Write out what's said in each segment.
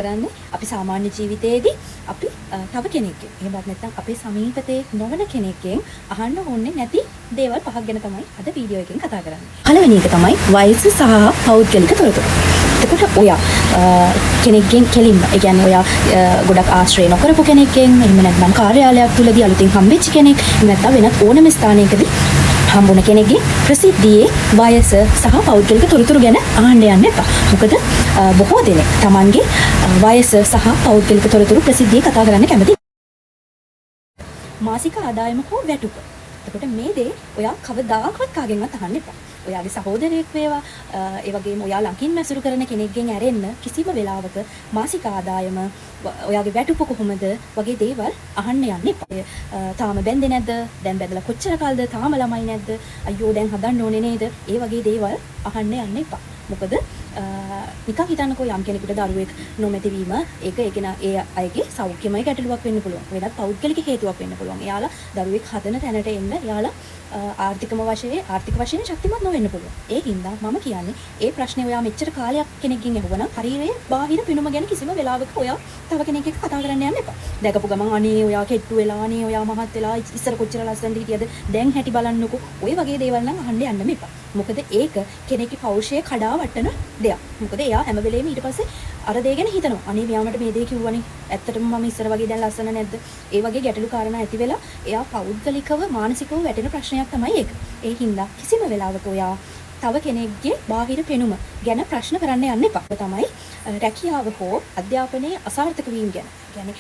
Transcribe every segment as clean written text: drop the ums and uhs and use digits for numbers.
කරන්නේ අපි සාමාන්‍ය ජීවිතයේදී අපි තව කෙනෙක්ගෙන්, එහෙමත් නැත්නම් අපේ සමීපතේ නොවන කෙනෙක්ගෙන් අහන්න ඕනේ නැති දේවල් පහක් ගැන තමයි අද වීඩියෝ එකෙන් කතා කරන්නේ. පළවෙනි එක තමයි වයස සහ පෞද්ගලික තොරතුරු. එතකොට ඔයා කෙනෙක්ගෙන් කෙලින්ම, ඒ කියන්නේ ඔයා ගොඩක් ආශ්‍රය නොකරපු කෙනෙක්ගෙන්, එහෙම නැත්නම් කාර්යාලයක් තුලදී අලුතින් හම්බෙච්ච කෙනෙක්, එහෙම නැත්නම් වෙනත් ඕනම ස්ථානයකදී හම්බුන කෙනෙක්ගේ ප්‍රසිද්ධියේ වයස සහ පෞද්ගලික තොරතුරු ගැන අහන්න යන්න එපා. මොකද බොහෝ දෙනෙක් තමන්ගේ වයස සහ පෞද්ගලික තොරතුරු ප්‍රසිද්ධියේ කතා කරන්න කැමති. මාසික ආදායම හෝ වැටුප. එතකොට මේ දේ ඔයා කවදාකවත් කාගෙන්වත් අහන්න එපා. ඔයාගේ සහෝදරයෙක් වේවා, ඒ වගේම ඔයා ළඟින්ම ඇසුරු කරන කෙනෙක්ගෙන් ඇරෙන්න කිසිම වෙලාවක මාසික ආදායම, ඔයාගේ වැටුප කොහොමද වගේ දේවල් අහන්න යන්න එපා. තාම බැන්දේ නැද්ද? දැන් බැඳලා කොච්චර කල්ද? තාම ළමයි නැද්ද? අයියෝ, දැන් හදන්න ඕනේ නේද? ඒ වගේ දේවල් අහන්න යන්න එපා. මොකද නිකන් හිතන්නකෝ, යම් කෙනෙකුට දරුවෙක් නොමැති වීම ඒක ඒ කෙනා ඒ අයගේ සෞඛ්‍යමය ගැටලුවක් වෙන්න පුළුවන්. වෙනත් පෞද්ගලික හේතුවක් වෙන්න පුළුවන්. එයාලා දරුවෙක් හදන තැනට එන්න එයාලා ආර්ථිකම වශයෙන් ආර්ථික වශයෙන් ශක්තිමත් නොවෙන්න පුළුවන්. ඒ හින්දා මම කියන්නේ ඒ ප්‍රශ්නේ ඔයා මෙච්චර කාලයක් කෙනෙක්ගෙන් ඇහුවනම් ශරීරයේ බාහිර පෙනුම ගැන කිසිම වෙලාවක ඔයා තව කෙනෙක් එක්ක කතා කරන්න යන්න එපා. දැකපු ගමන් අනේ ඔයා කෙට්ටු වෙලා, අනේ ඔයා මහත් වෙලා, ඉස්සර කොච්චර ලස්සනට හිටියද, දැන් හැටි බලන්නකෝ. ඔය වගේ දේවල් නම් අහන්න යන්නම එපා. මොකද ඒක කෙනෙක්ගේ පෞරුෂය කඩා වටන දෙයක්. මොකද එයා හැම වෙලේම ඊට පස්සේ අර දේ ගැන හිතනවා. අනේ මෙයා මට මේ දේ කිව්වනේ. ඇත්තටම මම ඉස්සර වගේ දැන් ලස්සන නැද්ද? ඒ වගේ ගැටලු කාරණා ඇති වෙලා එයා පෞද්ගලිකව මානසිකව වැටෙන ප්‍රශ්නයක් තමයි ඒක. ඒ හින්දා කිසිම වෙලාවක ඔයා තව කෙනෙක්ගේ බාහිර පෙනුම ගැන ප්‍රශ්න කරන්න යන්න එපා. ඒක තමයි රැකියාව හෝ අධ්‍යාපනයේ අසාර්ථක වීම ගැන. ඒ කියන්නේ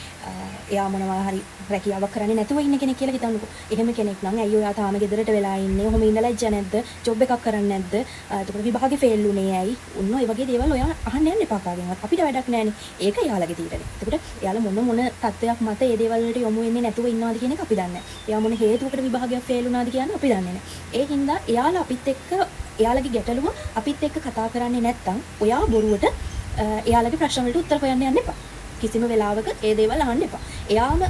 එයා මොනවා හරි රැකියාවක් කරන්නේ නැතුව ඉන්න කෙනෙක් කියලා හිතන්නකෝ. එහෙම කෙනෙක් නම් ඇයි ඔයා තාම ගෙදරට වෙලා ඉන්නේ? ඔහොම ඉන්න ලැජ්ජා නැද්ද? ජොබ් එකක් කරන්නේ නැද්ද? එතකොට විභාගේ ෆේල් වුණේ ඇයි? ඔන්න ඔය වගේ දේවල් ඔයා අහන්න යන්න එපා කාගෙන්වත්. අපිට වැඩක් නෑනේ. ඒක එයාලගේ තීරණය. එතකොට එයාලා මොන මොන තත්ත්වයක් මත ඒ දේවල් වලට යොමු වෙන්නේ නැතුව ඉන්නවද කියන එක අපි දන්නේ නෑ. එයා මොන හේතුවකට විභාගයක් ෆේල් වුණාද කියන්නේ අපි දන්නේ නෑ. ඒ හින්දා එයාලා අපිත් එක්ක එයාලගේ ගැටලුව අපිත් එක්ක කතා කරන්නේ නැත්තම් ඔයා බොරුවට එයාලගේ ප්‍රශ්න වලට උත්තර හොයන්න යන්න එපා. කිසිම වෙලාවක ඒ දේවල් අහන්න එපා. එයාම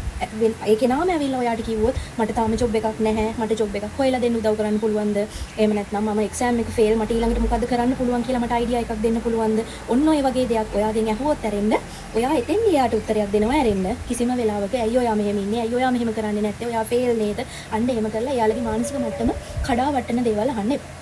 ඒ කෙනාම ඇවිල්ලා ඔයාට කිව්වොත් මට තාම ජොබ් එකක් නැහැ, මට ජොබ් එකක් හොයලා දෙන්න උදව් කරන්න පුළුවන්ද? එහෙම නැත්නම් මම එක්සෑම් එක ෆේල්, මට ඊළඟට මොකද්ද කරන්න පුළුවන් කියලා මට අයිඩියා එකක් දෙන්න පුළුවන්ද? ඔන්න ඔය වගේ දෙයක් ඔයාගෙන් ඇහුවොත් ඇරෙන්න ඔයා එතෙන්දී එයාට උත්තරයක් දෙනවා ඇරෙන්න කිසිම වෙලාවක ඇයි ඔයා මෙහෙම ඉන්නේ? ඇයි ඔයා මෙහෙම කරන්නේ නැත්තේ? ඔයා ෆේල් නේද? අන්න එහෙම කරලා එයාලගේ මානසික මට්ටම කඩා වටන දේවල් අහන්න එපා.